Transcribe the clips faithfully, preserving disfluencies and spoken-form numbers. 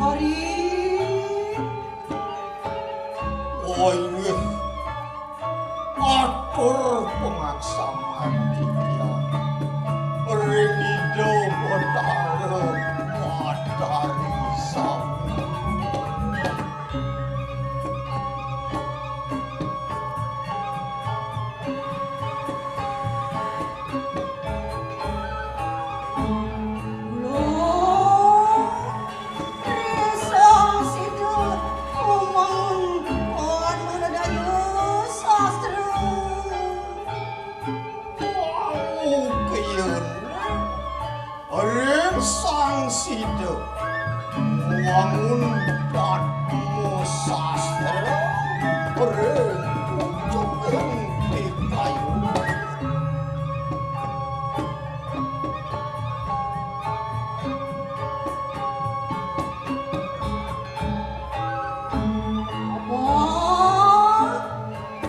Ari. Woi, atur pangaksaman titiang ring Ida Betara Matari Sami. Kula ring Sang Sida, umang wan maradaya sastra. Wau kayun ring Sang Sida, wangun padma sastra ring pucuking pikayun. Apa?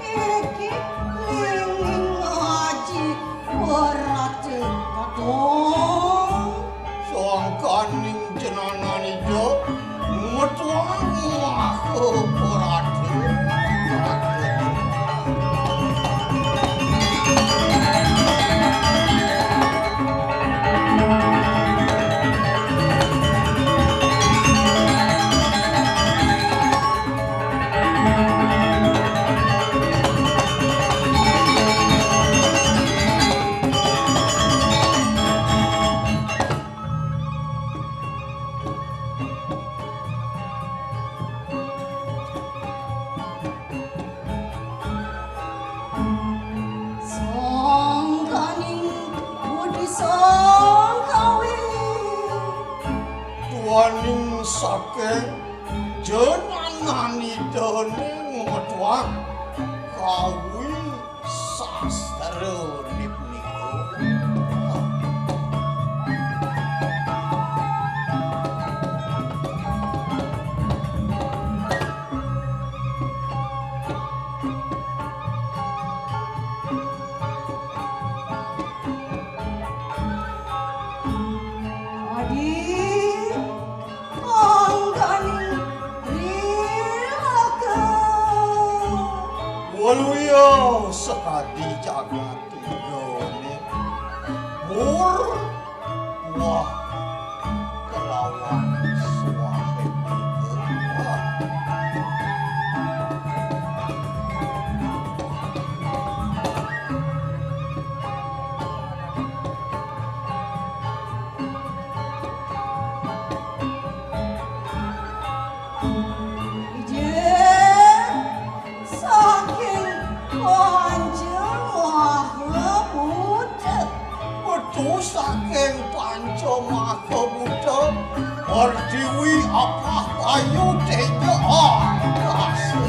Iki linging aji berarti katong. Sangkaning jenengan ija, metuang maha berarti. Sangkaning budi sangkawi. Tuaning saking jenengan Ida ning metuang kawi sastra nip niku. Adi, angganing rilaka. Waluya sakadi jagat tigane. Mur Wah, kelawan suami. Ije. Saking panca maha buta. Betul, saking panca maha buta. Pertiwi, apah, bayu, teja, angkasa.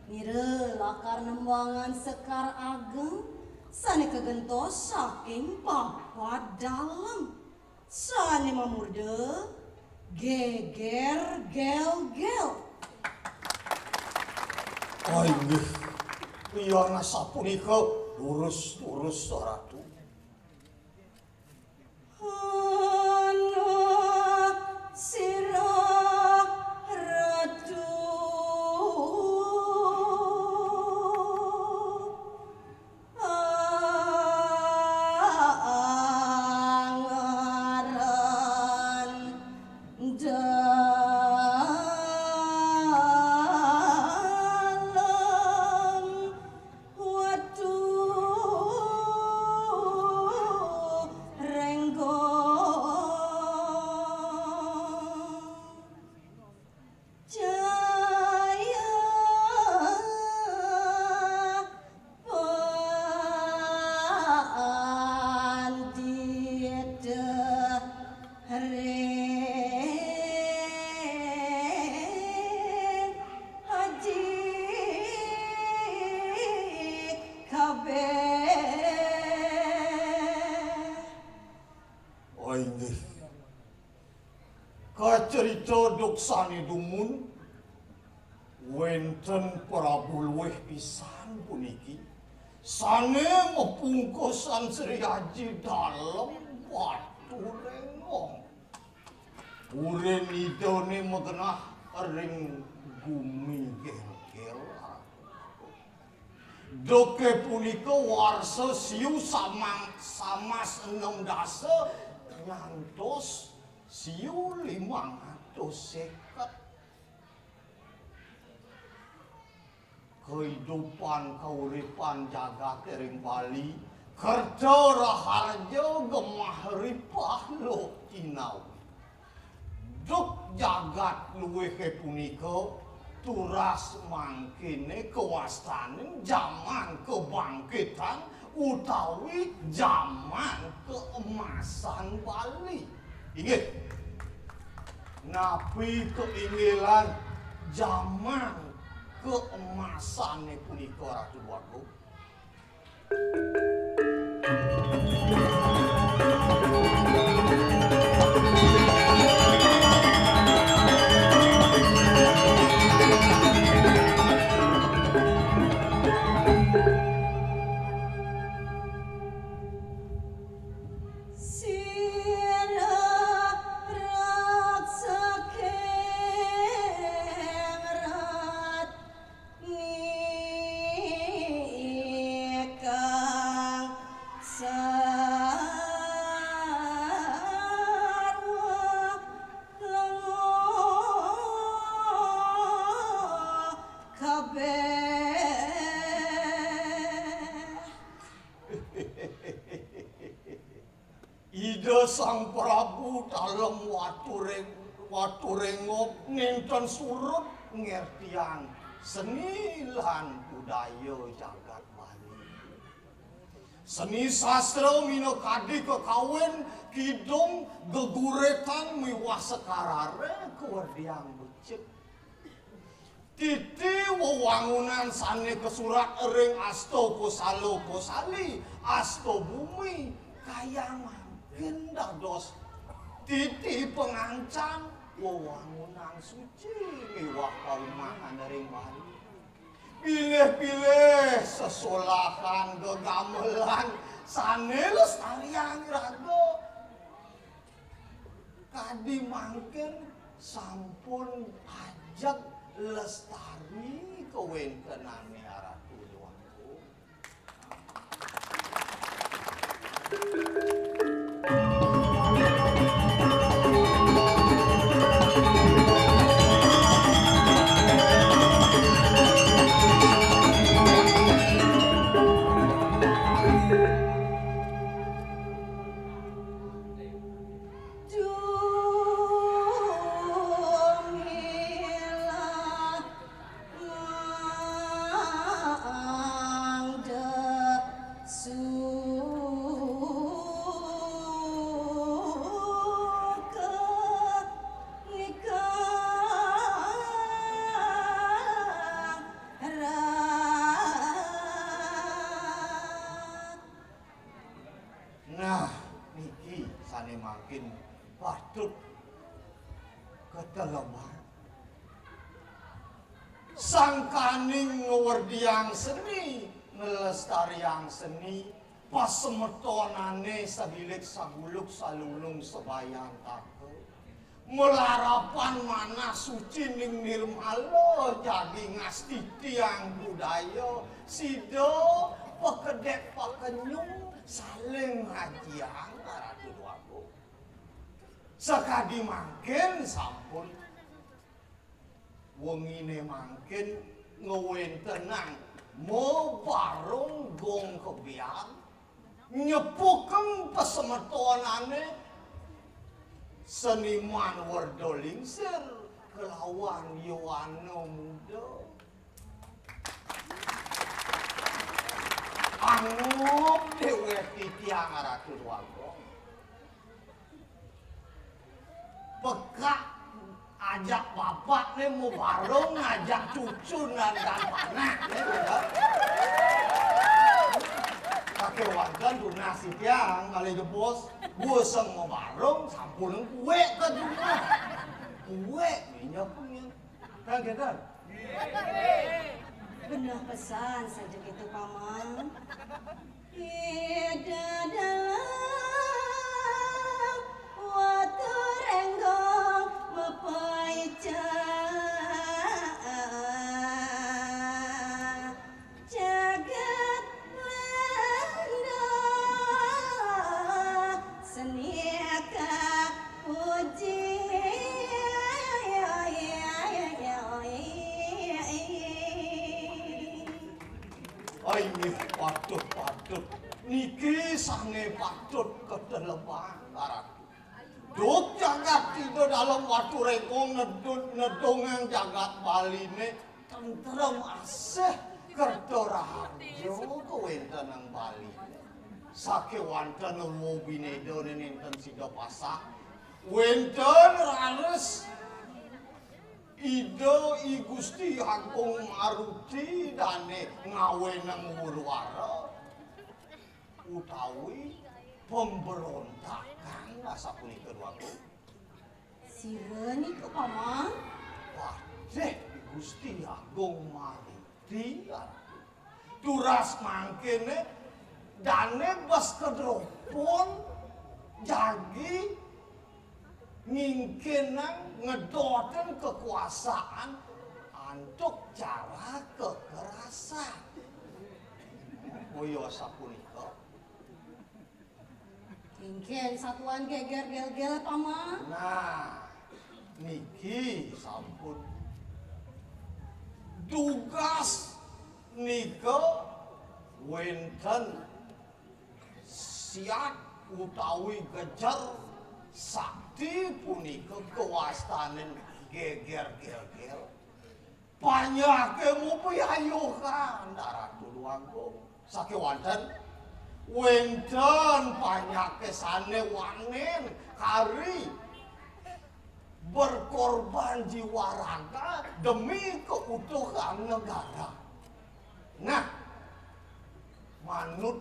Nira lakar nembangan sekar ageng sané kagentos saking papat dalem. Sané mamurda Geger Gelgel. Ah, inggih. Yen asapunika, lurus-lurus, Ratu. Ana sira, Ratu. Angaran dalem watu renggo. Jaya Pandita ring aji kabeh. Oh, inggih. Kacarita duk sané dumun, wénten Prabu luih pisan puniki, sané mapungkusan Sri Aji Dalem Watu Rengong. Urin idané magenah ring gumi Gelgel. Duké punika warsa siu samang-, samas enem dasa nyantos siu limang atus seket. Kaidupan kauripan jagaté ring Bali, kerta raharja gemah ripah luh jinawi. Duk jagat luihé punika, turas mangkiné kawastanin jaman kabangkitan utawi jaman keemasan Bali. Inggih. Napi keinggilan jaman keemasané punika, Ratu Déwagung? Sira raksaking rat nikang sarwa lenga kabeh. Ida Sang Prabu Dalem Watu Reng-, Watu Rengog nénten surut ngertiang seni lan budaya jagat Bali. Seni sastra minakadi kakawin, kidung, geguritan miwah sekar aré kawerdiang becik. Titi wewangunan sané kasurat ring Asta Kosala Kosali, Asta Bumi, kayang mangkin dados titi pangancan wewangunan suci miwah paumahan ring Bali. Pilih-pilih sesolahan gegamelan sané lestariang iraga. Kadi mangkin sampun ajeg lestari kawéntenané Ratu Déwagung. Dumilah Ketelebang. Sangkaning ngwerdiang seni, nglestariang seni, pasemetonané sabilik saguluk salunung sabayantaka. Malarapan manah suci ning nirmala jagi ngastitiang budaya, sida pakedék pakenyung saling ngajiang Ratu Déwagung. Sakadi mangkin sampun wenginé mangkin ngwéntenang mabarung gong kebyang, nyepukang pasemetonané seniman Werda Lingsir kelawan Yowana Muda. Angob déwék titiang Ratu Déwagung. Pekak ajak bapakné mabarung, ngajak cucu nan dan panakné, ya. Sakéwanten tunas titiang kalih jebos, wus mabarung sampun kuék ka jumah. Kuék minyak kuning. Kan kénten? Beneh pesan saja gitu, Paman. Ida dalam watu renggong mapaica jagat Belanda seni kapuji. Inggih patut, patut. Niki sané patut ketelebang, Ratu. Duh jagat Ida Dalem Watu Réngkong nedut nedungang jagat Baliné tentrem asih kerta raharja kawéntenan Baliné. Sakéwanten ruwa binédané nénten sida pasah. Wénten raris Ida I Gusti Agung Maruti dané ngawénang huru-hara utawi pemberontakan asapunika Déwagung. Sira nika, Paman? Patih I Gusti Agung Maruti. Turas mangkéné dané Baskara Drupun jagi ngingkinang ngedotin kekuasaan antuk cara kekerasan. Kaya sapunika. Kénkén satuan geger gelgel, Paman? Nah, niki sampun. Dugas nika wénten siat utawi gejer sakti punika kawastanin geger gelgel. Panjaké mupayayuhan, Ratu Déwagung. Sakéwanten wénten panjaké sané wanén kari berkorban jiwa raga demi keutuhan negara. Nah, manut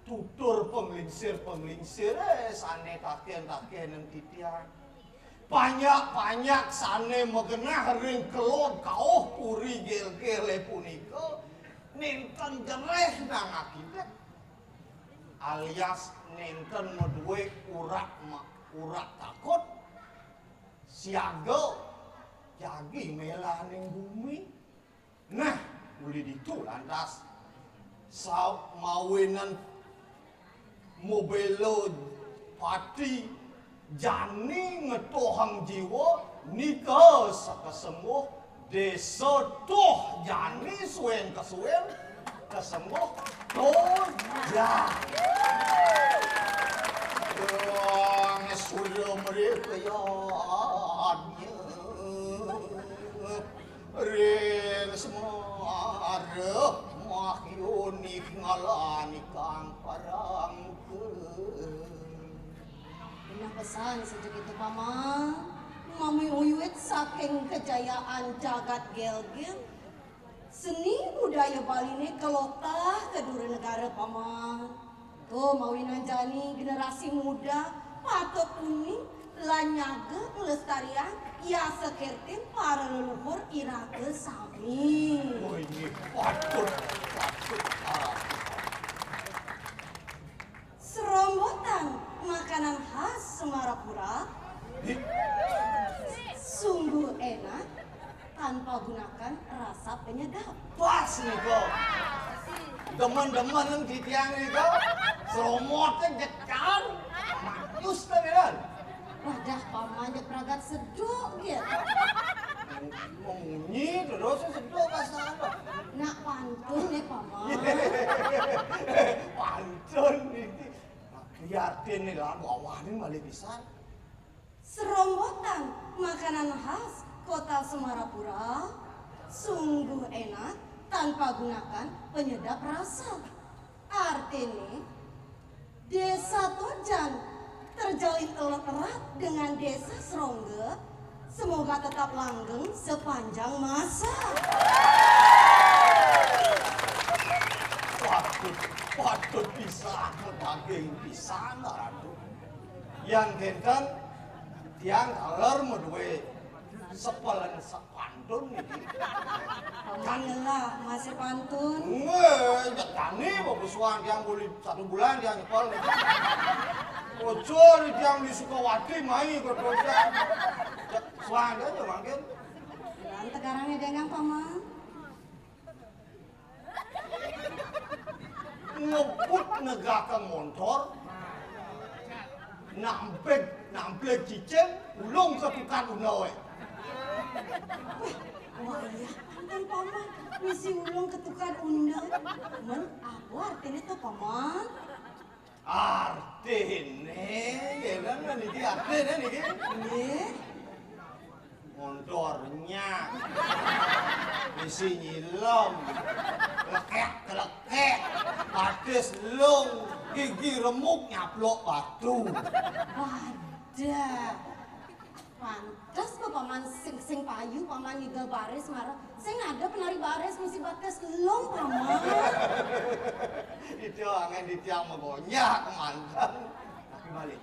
tutur panglingsir-panglingsiré sané takén-takénin titiang. Panjak-panjak sané magenah ring kelod kauh puri gelgélé punika nénten jerih nang akidik, alias nénten madué urak ma-, urak takut, siaga, jagi mélaning bumi. Nah, uli ditu lantas sa-, mawinan mabéla pati jani ngetuhang jiwa nika sakasengguh désa tuh jani suén kasuén kasengguh tuh ja. Dong sudah mereka ya ring semara mahyuning ngalanikang parangka. Beneh pesan saja gitu, Paman. Mami uyuit saking kejayaan jagat Gelgel. Seni budaya Baliné kelotah ka dura negara, Paman. Tuh, mawinan jani generasi muda patut uning Lan nyaga nglestariang yasa kertin para leluhur iraga sami. Oh, inggih patut, patut. Serombotan makanan khas Semarapura. Sungguh enak tanpa gunakan rasa penyedap. Pas nika. Demen-demen titiang nika. Seromote jekan. Matus ta, Miran. Wadah, Paman, jeg pragat seduk, ya. Memunyi terus seduk kasar. Nak pantun, ya, Paman. Pantun niki. Nah, biar dene lah bawah ini malih pisan. Serombotan makanan khas Kota Semarapura, sungguh enak tanpa gunakan penyedap rasa. Artinya, Desa Tojan terjalin erat dengan Desa Serongga, semoga tetap langgeng sepanjang masa. Patut, patut pisan, daging pisan, Ratu. Yan kenten, tiang taler madué sepelan sepantun niki. Kan ngelah masih pantun. Nggih, jek jani bebusuan tiang buli satu bulan tiang nyepel niki. Ojo ni tiang beli Sukawati mai ke Tojan. Jek suan aja mangkin. Lan tegarangnya dengan Paman. Ngebut negakan montor, nampleg, nampleg cicing, ulung ke tukad unda, wé. Wah, iya, ampun, Paman, misi ulung ke tukad unda. Men, apa artinya tuh, Paman? Artinya, ya kan, niki artinya niki. Nggih. Montornya isi nyilem, lekek-lekek, batis lung, gigi remuk nyaplok batu. Wadah, pantes kok Paman sing, sing payu, Paman nyegal baris marah. Sing ada penari baris misi batis lung, Paman. Itu angin di tiang magonjak manten. Tapi balik.